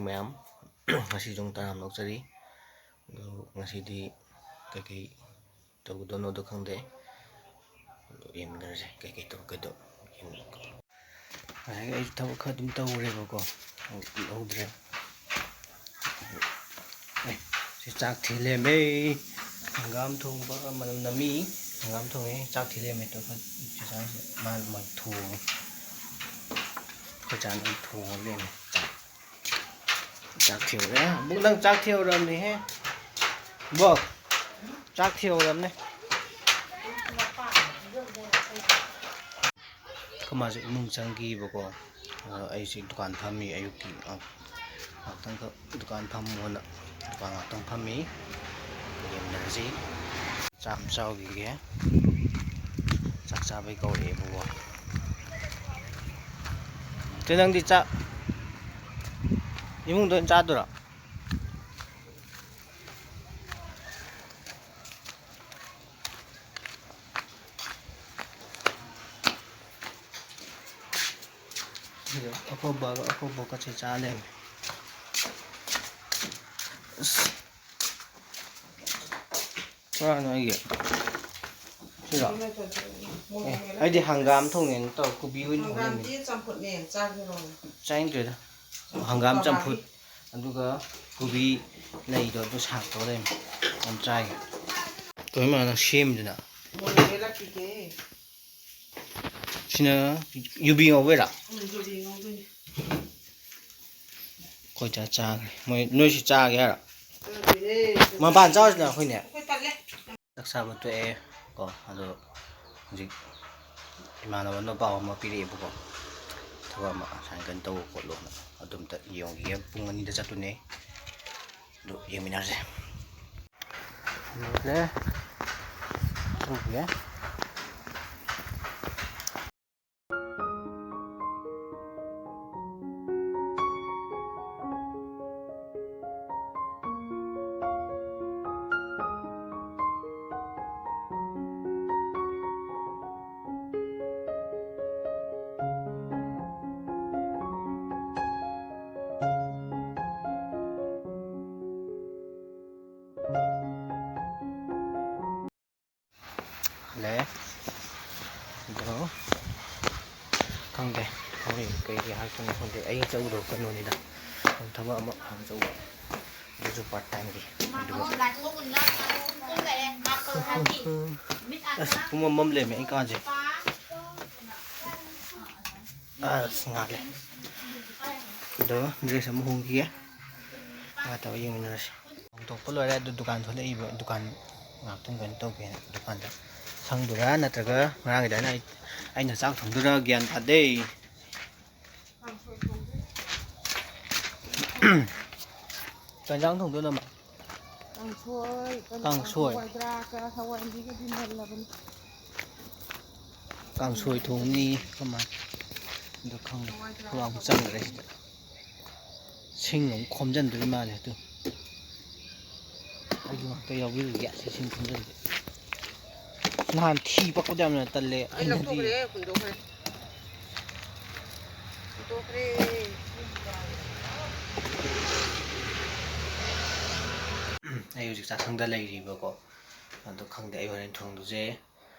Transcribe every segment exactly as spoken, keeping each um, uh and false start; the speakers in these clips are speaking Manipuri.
ꯃꯌꯥꯝ, ꯉꯁꯤꯁꯨ ꯇꯔꯥꯝ ꯂꯧꯖꯔꯤ꯫ ꯑꯗꯨ ꯉꯁꯤꯗꯤ ꯀꯩꯀꯩ ꯇꯧꯒꯗꯣꯏꯅꯣꯗꯣ ꯈꯪꯗꯦ꯫ ꯑꯗꯨ ꯌꯦꯡꯃꯤꯟꯅꯔꯁꯦ ꯀꯩꯀꯩ ꯇꯧꯔꯛꯀꯗꯣ꯫ ꯉꯁꯥꯏꯒꯤ ꯑꯩꯁꯨ ꯊꯕꯛ ꯈꯔ ꯑꯗꯨꯝ ꯇꯧꯔꯦꯕꯀꯣ, ꯎꯠꯍꯧꯗ꯭ꯔꯦ꯫ ꯑꯦ, ꯁꯤ ꯆꯥꯛ ꯊꯤꯂꯦꯃꯦ꯫ ꯍꯪꯒꯥꯝ ꯊꯣꯡꯕ ꯃꯅꯝ ꯅꯝꯃꯤ꯫ ꯍꯪꯒꯥꯝ ꯊꯣꯡꯉꯦ꯫ ꯆꯥꯛ ꯊꯤꯂꯦꯃꯦ꯫ ꯃꯥꯅ ꯃꯥ ꯊꯣꯡꯉꯦ꯫ ꯑꯩꯈꯣꯏ ꯆꯥꯅ ꯊꯣꯡꯉ ꯂꯩꯔꯝꯃꯦ꯫ ꯆꯥꯛ ꯊꯤꯍꯧꯔꯦ꯫ ꯕꯨꯛ, ꯅꯪ ꯆꯥꯛ ꯊꯤꯍꯧꯔꯕꯅꯤꯍꯦ꯫ ꯕꯣ, ꯆꯥꯛ ꯊꯤꯍꯧꯔꯕꯅꯦ꯫ ꯑꯩꯈꯣꯏ ꯃꯥꯁꯦ ꯏꯃꯨꯡ ꯆꯪꯈꯤꯕꯀꯣ꯫ ꯑꯗꯣ ꯑꯩꯁꯦ ꯗꯨꯀꯥꯟ ꯐꯝꯃꯤ꯫ ꯑꯌꯨꯛꯀꯤ ꯉꯥꯏꯍꯥꯛ-, ꯉꯥꯏꯍꯥꯛꯇꯪꯈꯛ ꯗꯨꯀꯥꯟ ꯐꯝꯃꯣꯅ ꯗꯨꯀꯥꯟ ꯉꯥꯏꯍꯥꯛꯇꯪ ꯐꯝꯃꯤ꯫ ꯌꯦꯡꯃꯤꯟꯅꯔꯁꯤ꯫ ꯆꯥꯛ ꯑꯃ ꯆꯥꯎꯈꯤꯒꯦ꯫ ꯆꯥꯛ ꯆꯥꯕꯩ ꯀꯧꯔꯛꯑꯦꯕꯀꯣ꯫ ꯆꯦ, ꯅꯪꯗꯤ ꯆꯥꯛ ꯏꯃꯨꯡꯗ ꯑꯣꯏꯅ ꯆꯥꯗꯣꯏꯔꯣ? ꯑꯩꯈꯣꯏ ꯕꯥꯒ ꯑꯩꯈꯣꯏ ꯕꯣꯛꯀꯁꯦ ꯆꯥ ꯂꯩꯔꯝꯃꯦ꯫ ꯑꯁ꯫ ꯀꯔꯥꯏꯅꯣ ꯑꯩꯒꯤ? ꯁꯤꯔꯣ? ꯑꯦ, ꯑꯩꯗꯤ ꯍꯪꯒꯥꯝ ꯊꯣꯡꯉꯦꯅ ꯇꯧ, ꯀꯣꯕꯤ ꯑꯣꯏꯅ ꯊꯣꯡꯉꯦ꯫ ꯍꯪꯒꯥꯝꯗꯤ ꯆꯝꯐꯨꯠꯅꯦ, ꯆꯥꯒꯤꯔꯣ? ꯆꯥꯅꯤꯡꯗ꯭ꯔꯦꯗ꯫ ꯍꯪꯒꯥꯝ ꯆꯝꯐꯨꯠ, ꯑꯗꯨꯒ ꯀꯣꯕꯤ ꯂꯩꯗꯣ ꯑꯗꯨ ꯁꯥꯛ ꯇꯧꯔ ꯂꯩꯔꯝꯃꯦ꯫ ꯌꯥꯝ ꯆꯥꯏ꯫ ꯀꯩꯅꯣ ꯃꯥꯅ ꯁꯦꯝꯃꯤꯗꯨꯅ? ꯃꯣꯔꯣꯛ ꯃꯦꯠꯂꯛꯈꯤꯒꯦ꯫ ꯁꯤꯅ ꯌꯨꯕꯤ ꯉꯧꯕꯩꯔꯥ? ꯎꯝ, ꯌꯨꯕꯤ ꯉꯧꯗꯣꯏꯅꯦ꯫ ꯑꯩꯈꯣꯏ ꯆꯥ ꯆꯥꯈ꯭ꯔꯦ꯫ ꯃꯣꯏ, ꯅꯣꯏꯁꯨ ꯆꯥꯒꯦ ꯍꯥꯏꯔꯣ? ꯆꯥꯗꯣꯏꯅꯦ꯫ ꯃꯄꯥꯟ ꯆꯥꯎꯁꯤꯅ ꯑꯩꯈꯣꯏꯅꯦ꯫ ꯑꯩꯈꯣꯏ ꯇꯜꯂꯦ꯫ ꯆꯥꯛ ꯆꯥꯕ ꯇꯣꯛꯑꯦ ꯀꯣ, ꯑꯗꯣ ꯍꯧꯖꯤꯛ ꯏꯃꯥꯟꯅꯕꯅ ꯄꯥꯎ ꯑꯃ ꯄꯤꯔꯛꯑꯦꯕꯀꯣ, ꯊꯕꯛ ꯑꯃ ꯁꯨꯃꯥꯏꯅ ꯀꯩꯅꯣ ꯇꯧꯕ ꯈꯣꯠꯂꯣꯅ꯫ ꯑꯗꯨꯝꯇ ꯌꯦꯡꯈꯤꯒꯦ꯫ ꯄꯨꯡ ꯑꯅꯤꯗ ꯆꯠꯇꯣꯏꯅꯦ꯫ ꯑꯗꯨ ꯌꯦꯡꯃꯤꯟꯅꯔꯁꯦ꯫ ꯂꯣꯏꯔꯦ꯫ ꯊꯣꯛꯈꯤꯒꯦ꯫ ꯂꯩ꯫ ꯑꯗꯣ ꯈꯪꯗꯦ, ꯍꯣꯔꯦꯟ ꯀꯩ ꯀꯩ ꯍꯥꯏꯔꯛꯇꯣꯏꯅꯣ ꯈꯪꯗꯦ꯫ ꯑꯩ ꯆꯠꯂꯨꯗꯧ ꯀꯩꯅꯣꯅꯤꯗ, ꯊꯕꯛ ꯑꯃ ꯍꯥꯟꯅ ꯆꯠꯂꯨꯕ꯫ ꯑꯗꯨꯁꯨ ꯄꯥꯔꯠ ꯇꯥꯏꯝꯒꯤ꯫ ꯑꯗꯨꯒ ꯑꯁ, ꯄꯨꯡ ꯑꯃ ꯑꯃ ꯂꯩꯔꯝꯃꯦ ꯑꯩ ꯀꯥꯁꯦ꯫ ꯑꯁ, ꯉꯥꯜꯂꯦ꯫ ꯑꯗꯣ ꯗ꯭ꯔꯦꯁ ꯑꯃ ꯍꯣꯡꯈꯤꯒꯦ꯫ ꯉꯥ ꯇꯧꯔ ꯌꯦꯡꯃꯤꯟꯅꯔꯁꯤ꯫ ꯍꯣꯡꯗꯣꯛꯄ ꯂꯣꯏꯔꯦ꯫ ꯑꯗꯨ ꯗꯨꯀꯥꯟ ꯊꯣꯛꯂꯛꯏꯕ, ꯗꯨꯀꯥꯟ ꯉꯥꯛꯇꯪ ꯀꯩꯅꯣ ꯇꯧꯒꯦꯅ ꯗꯨꯀꯥꯟꯗ ꯁꯪꯗꯣꯏꯔꯥ ꯅꯠꯇ꯭ꯔꯒ ꯉꯔꯥꯡꯒꯤꯗꯥꯏꯅ ꯑꯩ, ꯑꯩꯅ ꯆꯥꯛ ꯊꯣꯡꯗꯣꯏꯔꯥ ꯒ꯭ꯌꯥꯟ ꯇꯥꯗꯦ꯫ ꯀꯩ ꯏꯟꯖꯥꯡ ꯊꯣꯡꯗꯣꯏꯅꯣ, ꯃꯥ? ꯀꯥꯡꯁꯣꯏ, ꯀꯩꯅꯣ, ꯀꯥꯡꯁꯣꯏ꯫ ꯍꯋꯥꯏ ꯊ꯭ꯔꯥꯛꯀ ꯍꯋꯥꯏ ꯃꯨꯕꯤꯒꯗꯤ ꯅꯜꯂꯕꯅꯤ꯫ ꯀꯥꯡꯁꯣꯏ ꯊꯣꯡꯅꯤ ꯀꯃꯥꯏ? ꯑꯗꯨ ꯈꯪꯗꯦ꯫ ꯍꯋꯥꯏ ꯊ꯭ꯔꯥꯛꯀ ꯊꯕꯛ ꯑꯃꯨꯛ ꯆꯪꯈ꯭ꯔꯦ ꯁꯤꯗ꯫ ꯁꯤꯡ ꯑꯃꯨꯛ ꯈꯣꯝꯖꯤꯟꯗꯣꯏ ꯃꯥꯜꯂꯦ ꯑꯗꯨ꯫ ꯑꯩꯁꯨ ꯉꯥꯛꯇ ꯌꯥꯎꯕꯤꯔꯨꯒꯦ ꯁꯤ ꯁꯤꯡ ꯈꯣꯝꯖꯤꯟꯕ꯫ ꯅꯍꯥꯟ ꯊꯤ ꯄꯛꯄꯗꯣ ꯌꯥꯝꯅ ꯇꯜꯂꯦ, ꯑꯩ ꯍꯩꯅꯗꯤꯌꯦ꯫ ꯂꯧꯊꯣꯛꯈ꯭ꯔꯦ, ꯍꯨꯟꯗꯣꯛꯈ꯭ꯔꯦ꯫ ꯍꯨꯟꯗꯣꯛꯈ꯭ꯔꯦ꯫ ꯑꯩ ꯍꯧꯖꯤꯛ ꯆꯥꯛꯁꯪꯗ ꯂꯩꯔꯤꯕꯀꯣ꯫ ꯑꯗꯣ ꯈꯪꯗꯦ ꯑꯩ ꯍꯣꯔꯦꯟ ꯊꯣꯡꯗꯣꯏꯁꯦ꯫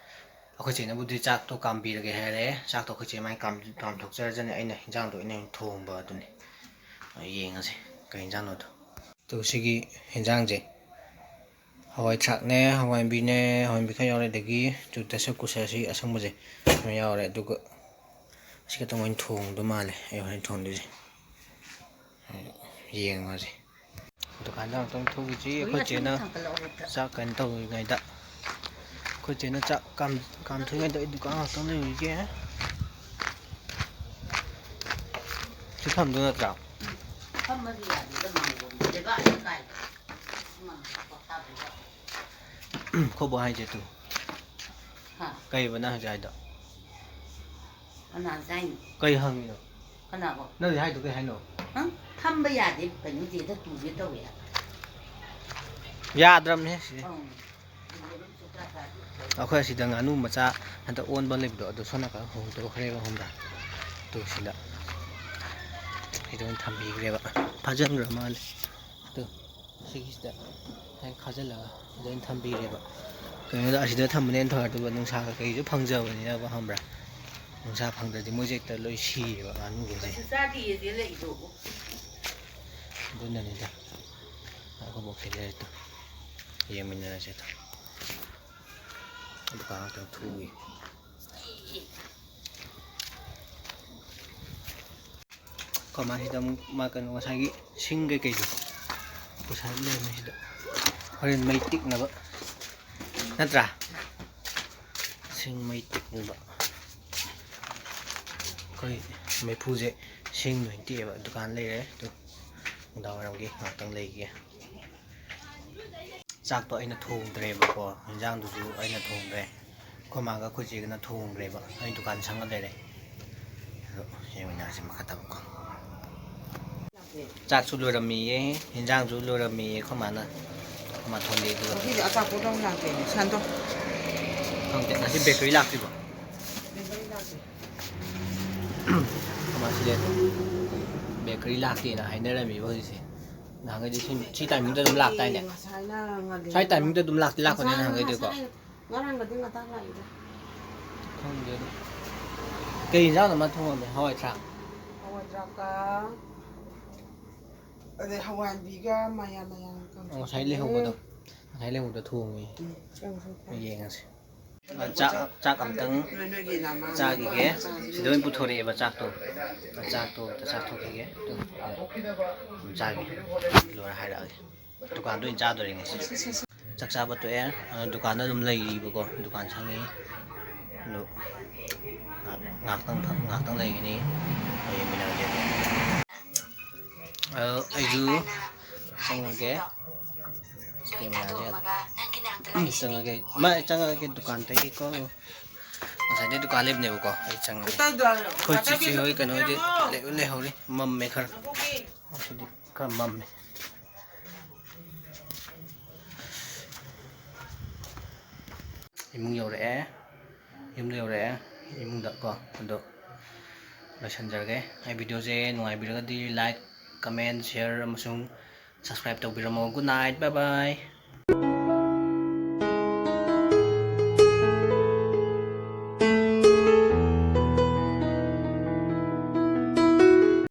ꯑꯩꯈꯣꯏ ꯆꯦꯅꯕꯨꯗꯤ ꯆꯥꯛꯇꯣ ꯀꯥꯝꯕꯤꯔꯒꯦ ꯍꯥꯏꯔꯦ꯫ ꯆꯥꯛꯇꯣ ꯑꯩꯈꯣꯏ ꯆꯦ ꯃꯥꯏ ꯀꯥꯝ-, ꯀꯥꯝꯊꯣꯛꯆꯔꯖꯅꯤ꯫ ꯑꯩꯅ ꯍꯤꯟꯖꯥꯡꯗꯣ ꯑꯩꯅ ꯑꯣꯏꯅ ꯊꯣꯡꯕ ꯑꯗꯨꯅꯤ꯫ ꯌꯦꯡꯉꯁꯤ ꯀꯩ ꯍꯤꯟꯖꯥꯡꯅꯣꯗꯣ꯫ ꯑꯗꯨ ꯁꯤꯒꯤ ꯍꯤꯟꯖꯥꯡꯁꯦ ꯍꯋꯥꯏ ꯊ꯭ꯔꯥꯛꯅꯦ, ꯍꯋꯥꯏ ꯃꯨꯕꯤꯅꯦ, ꯍꯋꯥꯏ ꯃꯨꯕꯤ ꯈꯔ ꯌꯥꯎꯔꯦ, ꯑꯗꯒꯤ ꯆꯨ-, ꯗꯁꯀꯨꯁ ꯑꯁꯤ ꯑꯁꯪꯕꯁꯦ ꯁꯨꯃꯥꯏꯅ ꯌꯥꯎꯔꯦ꯫ ꯑꯗꯨꯒ ꯑꯁꯤ ꯈꯛꯇꯪ ꯑꯣꯏꯅ ꯊꯣꯡꯗꯧ ꯃꯥꯜꯂꯦ ꯑꯩ ꯍꯣꯔꯦꯟ ꯊꯣꯡꯗꯣꯏꯁꯦ꯫ ꯌꯦꯡꯉꯁꯤ꯫ ꯗꯨꯀꯥꯟꯗ ꯑꯃꯨꯛꯇꯪ ꯊꯣꯛꯎꯁꯤ꯫ ꯑꯩꯈꯣꯏ ꯆꯦꯅ ꯆꯥꯛ ꯀꯩꯅꯣ ꯇꯧꯔꯤꯉꯩꯗ, ꯑꯩꯈꯣꯏ ꯆꯦꯅ ꯆꯥꯛ ꯀꯥꯝ-, ꯀꯥꯝꯊꯣꯛꯏꯉꯩꯗ ꯑꯩ ꯗꯨꯀꯥꯟ ꯉꯥꯛꯇꯪ ꯂꯩꯔꯨꯒꯦ꯫ ꯁꯤ ꯊꯝꯗꯣꯏ ꯅꯠꯇ꯭ꯔꯥ? ꯐꯝꯕꯗꯤ ꯌꯥꯗꯦꯗ, ꯃꯥꯡꯒꯣꯟꯗ ꯂꯩꯕꯥꯛ ꯑꯅꯤ ꯀꯥꯏ꯫ ꯈꯣꯕꯣ ꯍꯥꯏꯁꯦ ꯇꯨ꯫ ꯍꯥ? ꯀꯩꯕ ꯅꯪ ꯍꯧꯖꯤꯛ ꯍꯥꯏꯗꯣ? ꯀꯅꯥ ꯆꯥꯏꯅꯣ? ꯀꯩ ꯍꯪꯉꯤꯅꯣ? ꯀꯅꯥꯕꯣ? ꯅꯪ ꯍꯧꯖꯤꯛ ꯍꯥꯏꯗꯣ ꯀꯩ ꯍꯥꯏꯅꯣ? ꯍꯪ? ꯐꯝꯕ ꯌꯥꯗꯦ, ꯀꯩꯅꯣ ꯆꯦꯗ ꯇꯨꯒꯦ ꯇꯧꯋꯦ ꯍꯥꯏꯕ꯫ ꯌꯥꯗ꯭ꯔꯕꯅꯦ ꯁꯤꯗꯤ꯫ ꯑꯪ꯫ ꯑꯩꯈꯣꯏ ꯑꯁꯤꯗ ꯉꯥꯅꯨ ꯃꯆꯥ ꯍꯟꯗꯛ ꯑꯣꯟꯕ ꯂꯩꯕꯗꯣ, ꯑꯗꯨ ꯁꯣꯝ ꯅꯥꯀꯟ ꯍꯣꯡꯗꯣꯛꯈ꯭ꯔꯦꯕ, ꯈꯪꯕ꯭ꯔꯥ? ꯇꯨ ꯁꯤꯗ꯫ ꯁꯤꯗ ꯑꯣꯏꯅ ꯊꯝꯕꯤꯈ꯭ꯔꯦꯕ꯫ ꯐꯥꯖꯤꯟꯈ꯭ꯔ ꯃꯥꯜꯂꯦ꯫ ꯇꯨ꯫ ꯁꯤꯒꯤꯁꯤꯗ ꯍꯦꯛ ꯈꯥꯖꯤꯜꯂꯒ ꯁꯤꯗ ꯑꯣꯏꯅ ꯊꯝꯕꯤꯔꯦꯕ꯫ ꯀꯩꯅꯣꯗ ꯑꯁꯤꯗ ꯊꯝꯕꯅꯦꯅ ꯊꯧꯔ, ꯑꯗꯨꯒ ꯅꯨꯡꯁꯥ ꯀꯩꯀꯩꯁꯨ ꯐꯪꯖꯕꯅꯤꯅꯀꯣ, ꯈꯪꯕ꯭ꯔꯥ? ꯅꯨꯡꯁꯥ ꯐꯪꯗ꯭ꯔꯗꯤ ꯃꯣꯏꯁꯦ ꯍꯦꯛꯇ ꯂꯣꯏ ꯁꯤꯌꯦꯕ ꯉꯥꯅꯨꯈꯩꯁꯦ꯫ ꯀꯩꯁꯨ ꯆꯥꯗꯤꯌꯦ ꯁꯤꯗ ꯂꯩꯗꯣ꯫ ꯑꯗꯨꯅꯅꯤꯗ꯫ ꯑꯩꯈꯣꯏꯕꯣꯛ ꯁꯤꯗ ꯂꯩꯔꯦ ꯇꯨ꯫ ꯌꯦꯡꯃꯤꯟꯅꯔꯁꯦ ꯇꯨ꯫ ꯗꯨꯀꯥꯟ ꯉꯥꯛꯇꯪ ꯊꯣꯛꯎꯏ꯫ ꯑꯩꯈꯣꯏ ꯃꯥꯁꯤꯗ ꯑꯃꯨꯛ ꯃꯥ ꯀꯩꯅꯣ ꯉꯁꯥꯏꯒꯤ ꯁꯤꯡ ꯀꯩꯀꯩꯗꯣ ꯄꯨꯁꯜꯂ ꯂꯩꯔꯝꯃꯦ ꯁꯤꯗ꯫ ꯍꯣꯔꯦꯟ ꯃꯩ ꯇꯤꯛꯅꯕ ꯅꯠꯇ꯭ꯔꯥ? ꯁꯤꯡ ꯃꯩ ꯇꯤꯛꯅꯕ꯫ ꯑꯩꯈꯣꯏ ꯃꯩꯐꯨꯁꯦ ꯁꯤꯡꯗ ꯑꯣꯏꯅ ꯇꯤꯛꯑꯦꯕ꯫ ꯗꯨꯀꯥꯟ ꯂꯩꯔꯦ ꯑꯗꯨ ꯅꯨꯡꯗꯥꯡ ꯋꯥꯏꯔꯝꯒꯤ ꯉꯥꯛꯇꯪ ꯂꯩꯒꯦ꯫ ꯆꯥꯛꯇꯣ ꯑꯩꯅ ꯊꯣꯡꯗ꯭ꯔꯦꯕꯀꯣ, ꯏꯟꯖꯥꯡꯗꯨꯁꯨ ꯑꯩꯅ ꯊꯣꯡꯗ꯭ꯔꯦ꯫ ꯑꯩꯈꯣꯏ ꯃꯥꯒ ꯑꯩꯈꯣꯏ ꯆꯦꯒꯅ ꯊꯣꯡꯈ꯭ꯔꯦꯕ꯫ ꯑꯩ ꯗꯨꯀꯥꯟ ꯁꯪꯉ ꯂꯩꯔꯦ꯫ ꯑꯗꯣ ꯌꯦꯡꯃꯤꯟꯅꯔꯁꯤ ꯃꯈꯥ ꯇꯥꯕꯀꯣ꯫ ꯆꯥꯛꯁꯨ ꯂꯣꯏꯔꯝꯃꯤꯌꯦ, ꯏꯟꯖꯥꯡꯁꯨ ꯂꯣꯏꯔꯝꯃꯤꯌꯦ ꯑꯩꯈꯣꯏ ꯃꯥꯅ꯫ ꯑꯩꯈꯣꯏ ꯃꯥ ꯊꯣꯡꯗꯦ ꯑꯗꯨꯒ꯫ ꯉꯁꯤꯗꯤ ꯑꯆꯥꯄꯣꯠ ꯑꯃ ꯂꯥꯛꯀꯦ, ꯁꯟꯗꯣ꯫ ꯈꯪꯗꯦ, ꯉꯁꯤ ꯕꯦꯀꯔꯤ ꯂꯥꯛꯇ꯭ꯔꯤꯕꯣ? ꯕꯦꯀꯔꯤ ꯂꯥꯛꯀꯦ꯫ ꯑꯩꯈꯣꯏ ꯃꯥꯁꯤꯗꯤ ꯕꯦꯀꯔꯤ ꯂꯥꯛꯇꯦꯅ ꯍꯥꯏꯅꯔꯝꯃꯤꯕ ꯍꯧꯖꯤꯛꯁꯦ꯫ ꯅꯍꯥꯟꯈꯩꯗꯤ ꯁꯤ, ꯁꯤ ꯇꯥꯏꯃꯤꯡꯗ ꯑꯗꯨꯝ ꯂꯥꯛꯇꯥꯏꯅꯦ? ꯉꯁꯥꯏꯅ ꯉꯜꯂꯤ꯫ ꯁ꯭ꯋꯥꯏ ꯇꯥꯏꯃꯤꯡꯗ ꯑꯗꯨꯝ ꯂꯥꯛꯇꯤ ꯂꯥꯛꯄꯅꯦ ꯉꯁꯥꯏ, ꯅꯍꯥꯟꯈꯩꯗꯤꯀꯣ꯫ ꯉꯁꯥꯏ ꯉꯔꯥꯡꯒꯗꯤ ꯉꯟꯇꯥ ꯂꯥꯛꯏꯗ꯫ ꯈꯪꯗꯦ ꯑꯗꯨ꯫ ꯀꯩ ꯏꯟꯖꯥꯡꯅꯣ ꯃꯥ ꯊꯣꯡꯉꯝꯃꯤ? ꯍꯋꯥꯏ ꯊ꯭ꯔꯥꯛ? ꯍꯋꯥꯏ ꯊ꯭ꯔꯥꯛꯀ ꯑꯗꯩ ꯍꯋꯥꯏꯕꯤꯒ ꯃꯌꯥꯟ ꯃꯌꯥꯟ ꯀꯥꯡꯁꯣꯏ ꯉꯁꯥꯏ ꯊꯣꯡꯉꯦ꯫ ꯂꯩꯍꯧꯕꯗꯣ꯫ ꯉꯁꯥꯏ ꯂꯩꯍꯧꯕꯗꯣ ꯊꯣꯡꯉꯦ꯫ ꯎꯝ, ꯀꯥꯡꯁꯣꯏ ꯊꯣꯡꯉꯦ꯫ ꯌꯦꯡꯉꯁꯤ꯫ ꯆꯥꯛ, ꯆꯥꯛ ꯑꯝꯇꯪ ꯅꯣꯏ, ꯅꯣꯏꯒꯤ ꯅꯃꯥ ꯆꯥꯈꯤꯒꯦ꯫ ꯆꯥꯈꯤꯒꯦ꯫ ꯁꯤꯗ ꯑꯣꯏꯅ ꯄꯨꯊꯣꯔꯛꯑꯦꯕ ꯆꯥꯛꯇꯣ꯫ ꯆꯥꯛꯇꯣ ꯑꯝꯇ ꯆꯥꯊꯣꯛꯈꯤꯒꯦ꯫ ꯑꯗꯨꯝ ꯆꯥꯒꯦ꯫ ꯂꯣꯏꯔ ꯍꯥꯏꯔꯛꯑꯒꯦ꯫ ꯗꯨꯀꯥꯟꯗ ꯑꯣꯏꯅ ꯆꯥꯗꯣꯔꯦ ꯉꯁꯤ꯫ ꯆꯥꯛ ꯆꯥꯕ ꯇꯣꯛꯑꯦ꯫ ꯑꯗꯣ ꯗꯨꯀꯥꯟꯗ ꯑꯗꯨꯝ ꯂꯩꯔꯤꯕꯀꯣ꯫ ꯗꯨꯀꯥꯟ ꯁꯪꯉꯤ꯫ ꯑꯗꯣ ꯉꯥꯏꯍꯥꯛ-, ꯉꯥꯏꯍꯥꯛꯇꯪ ꯐ-, ꯉꯥꯏꯍꯥꯛꯇꯪ ꯂꯩꯒꯅꯤ꯫ ꯌꯦꯡꯃꯤꯟꯅꯔꯁꯦ꯫ ꯑꯗꯣ ꯑꯩꯁꯨ ꯆꯪꯉꯒꯦ꯫ ꯀꯦꯃꯦꯔꯥꯁꯦ ꯌꯥꯗ꯭ꯔꯦ꯫ ꯎꯝ, ꯆꯪꯉꯒꯦ꯫ ꯃꯥ, ꯆꯪꯉꯒꯦ ꯗꯨꯀꯥꯟꯗꯒꯤꯀꯣ꯫ ꯉꯁꯥꯏꯗꯩ ꯗꯨꯀꯥꯟ ꯂꯩꯕꯅꯦꯕꯀꯣ꯫ ꯑꯩ ꯆꯪꯉꯒꯦ꯫ ꯑꯩꯈꯣꯏ ꯆꯤꯆꯦ ꯍꯣꯏ ꯀꯩꯅꯣ ꯍꯣꯏꯗꯤ ꯂꯩ-, ꯂꯩꯍꯧꯔꯤ꯫ ꯃꯝꯃꯦ ꯈꯔ꯫ ꯉꯁꯤꯗꯤ ꯈꯔ ꯃꯝꯃꯦ꯫ ꯏꯃꯨꯡ ꯌꯧꯔꯛꯑꯦ꯫ ꯌꯨꯝꯗ ꯌꯧꯔꯛꯑꯦ꯫ ꯏꯃꯨꯡꯗ ꯀꯣ꯫ ꯑꯗꯣ ꯂꯣꯏꯁꯤꯟꯖꯔꯒꯦ꯫ ꯑꯩ videoꯁꯦ ꯅꯨꯡꯉꯥꯏꯕꯤꯔꯒꯗꯤ like, comment, share ꯑꯃꯁꯨꯡ subscribe ꯇꯧꯕꯤꯔꯝꯃꯣ꯫ Good night, bye bye꯫